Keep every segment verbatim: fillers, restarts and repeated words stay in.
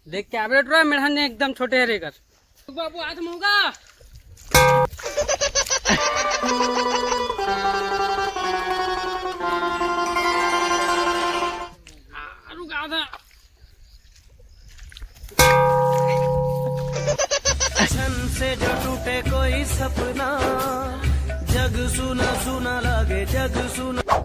देख के आबे टुरा, मेढ़ा ने एकदम छोटे हरे कर। बाबू, हाथ मुगा। आ, रुक, आधा। छन से जो टूटे कोई सपना, जग सुना सुना लागे, जग सुना।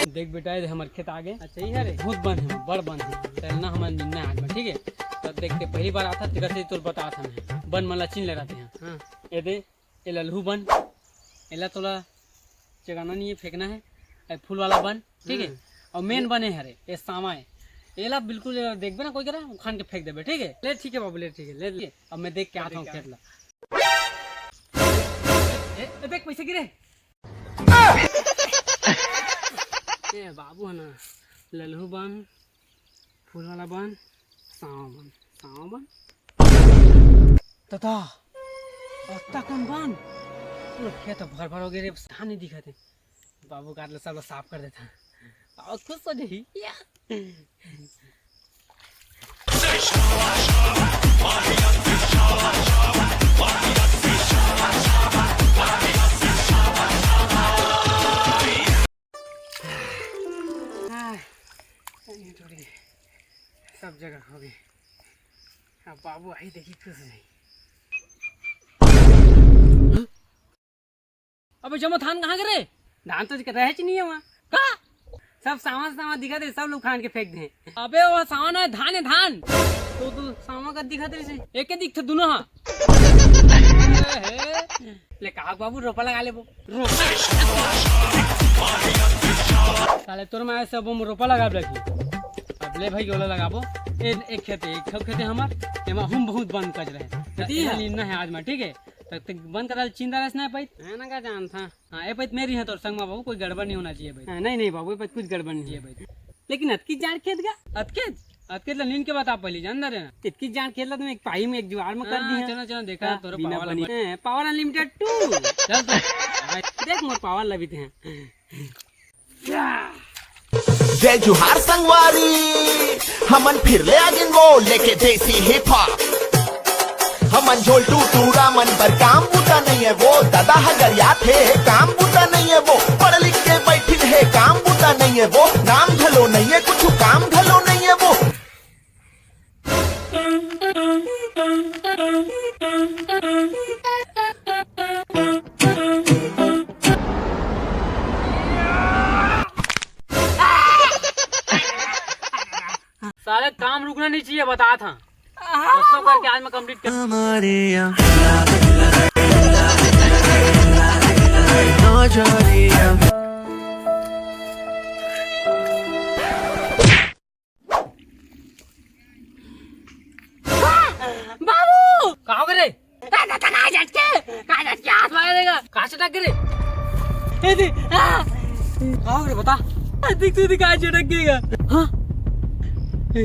देख बेटा, ये हमर खेत आगे। अच्छा, ये हरे? बहुत बन हे, बड़ बन हे। चलना हमन निन्ना आग में, ठीक है? तब देख के पहली बार आता, तेकर से तोर बतात हन। बन मन ला चिन ले रहते हैं। हाँ। ये दे, ये लल्हू बन, एला तोला चगाना नहीं है, फेंकना है। ये फूल वाला बन, ठीक है? हाँ। और मेन बने हरे, ये सामा है। एला बिल्कुल देखबे ना कोई करा, उखान के फेंक देबे, ठीक है? ले, ठीक है बाबू, ले, ठीक है, ले, ले। अब मैं देख के आता हूँ खेत ला। ए, ए, देख, पैसे गिरे। ए बाबू है ना, लल्हू बन, फूल वाला बन, सावा बन, सावा बन। तता, अत्ता कन बन? पूरा खेत भर भर हो गए रे, धान नहीं दिखत हे। बाबू काट ले, सब ला साफ कर देता। और खुश हो जाही। या। आह, ये थोड़ी सब जगह हो गई। अब बाबू आई देखी खुश हो जाई। अबे जमा धान कहाँ गे रे? धान तो रहे च नहीं है वहाँ। का? सब सावा सावा दिखत हे, सब लोग उखान के फेंक दे। अबे वो सावा ना है, धान है, धान। तो तू सावा का दिखत रहे से? एक के दिखते दोनों हा। ले कहा बाबू, रोपा लगा ले वो। रोपा? साले तोर माय से अब हम रोपा लगा लगी। अब ले भाई, ओला लगाबो। ए, एक खेत है, एक खेत है हमार, एमा हम बहुत बन कज रहे। खेती है? नींदना है आज में, ठीक है? तब तक बंद कर, चिंता रस ना पाई। है ना, का जान था? हाँ, ए पाई, मेरी है तोर संग में बाबू, कोई गड़बड़ नहीं होना चाहिए भाई। हाँ, नहीं, नहीं बाबू, ए पाई, कुछ गड़बड़ नहीं है भाई। लेकिन अतकी जान खेत का? अतके? अतके तो नींद के बात आप पहले जान रहे ना। इतकी जान खेत ला तुम एक पाई में, एक जुआर में कर हाँ, दी है। चलो, चलो, देखा हाँ, तोरा बिना पावर बनी। लगा। हैं, power unlimited two। चल तो। देख मोर पावर लबित हैं। जय जोहार संगवारी, हमन फिर ले आगिन वो लेके देसी हिप हॉप। हमन झोलटू टूरा मन बर काम बूता नहीं है वो, दादा ह गरियात हे, काम बूता नहीं है वो, पढ़ लिख के बैठिन हे, काम बूता नहीं है वो, नाम घलो नहीं है, कुछ काम घलो नहीं है वो। साले काम रुकना नहीं चाहिए, बता था। दोस्तों करके आज मैं कंप्लीट कर हमारे यहाँ ना जा रही है। बाबू! कहाँ हो गए रे? आ, आ, आ, आ, झटके! आ, झटके, हाथ मार देगा। कहाँ से टक रे? ए दे, आ! कहाँ हो गए रे, बता। आ, दिख, तू दिखा, झटक गएगा। हाँ? ए,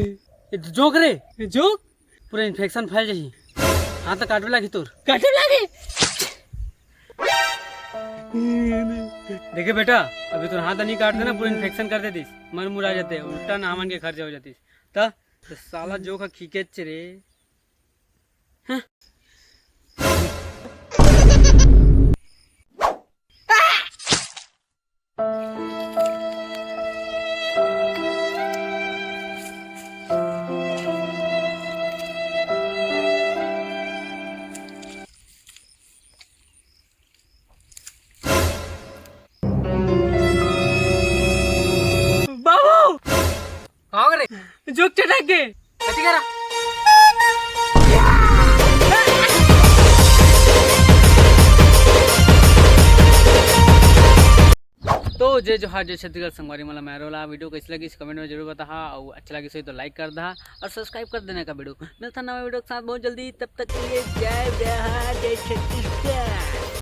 ए, जोक रे, जोक? पूरा इन्फेक्शन फैल जाही। हाथ तो काटबे लागी तोर। काटबे लागी? देखे बेटा, अभी तोर हाथ नहीं काटते ना, पूरा इन्फेक्शन कर देतीस, मन मुरा जाते, उल्टा ना हमन के खर्चा हो जातीस। त, त साला जोक खींचेच रे। हाँ? बाबू! का हो गे रे? जोक चटक गे। कथी करा? तो जय जोहार, जय छत्तीसगढ़ संगवारी मन ला, मैं रोला। वीडियो कैसे लगिस, कमेंट में जरूर बताहा, और अच्छा लगिस होही तो लाइक कर दहा और सब्सक्राइब कर देना का वीडियो। मिलता नवा वीडियो के साथ बहुत जल्दी, तब तक के लिए जय जोहार, जय छत्तीसगढ़।